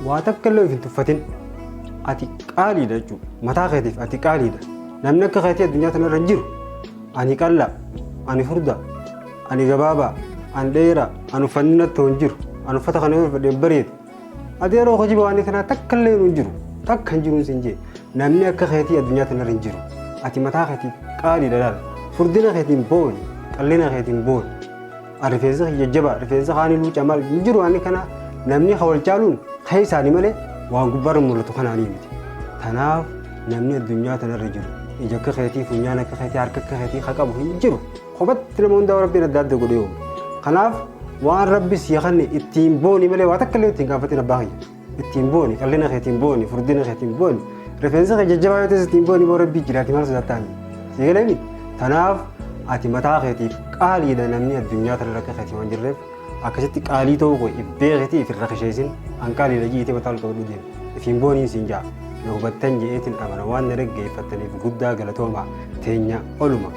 Waa takka illee of hin tuffatin. Ati qaaliidha jechuudha. Mataa keetiif ati qaaliidha. Namni akka keetii addunyaa tanarra hin jiru. Ani qallaa, ani furdaa, ani gabaabaa, ani dheeraa, ani uffanni natti hin jiru, ani uffata kana yoo uffadhe hin bareedu. Ati yeroo hojii waan kanaa takka illee hin jiru. Takka hin jiru sin jee. Namni akka keetii addunyaa tanarra hin jiru. Ati mataa keetiif qaaliidha laala. Furdina keetiin booni, qallina keetiin booni. Ani rifeensa kiyya jajjabaa, rifeensa kaanii luucaa maal hin jiru waan kana namni ka wal caaluun keessaani malee waan gubbaarra mul'atu kanaanii miti. Tanaaf namni addunyaa tanarra jiru ija akka keetii, funyaan akka keetii, harka akka keetii ka qabu hin jiru. Kophatti nama hundaa Rabbiin adda adda godhee uume. Kanaaf waan Rabbi sii kanne ittiin booni malee waa takka illee ittiin gaafatin abbaa kiyya. Ittiin booni, qallina keetiin booni, furdina keetiin booni. Rifeensa kee jajjabaa yoo ta'es ittiin booni boo Rabbii jiraati maal sodaattaa miti. Sii galee miti. Tanaaf ati mataa keetiif qaaliidha namni addunyaa tanarra akka keetii waan jirreef akkasitti qaalii ta'uu koo if beekitii if irra kisheessin an qaaliidha ji'itee mataa ol qabadhu deema. Ifiin booniin siin ja'a. Na hubattan je'eetiin amana waan na dhaggeeffattaniif guddaa galatoomaa teenya oluma.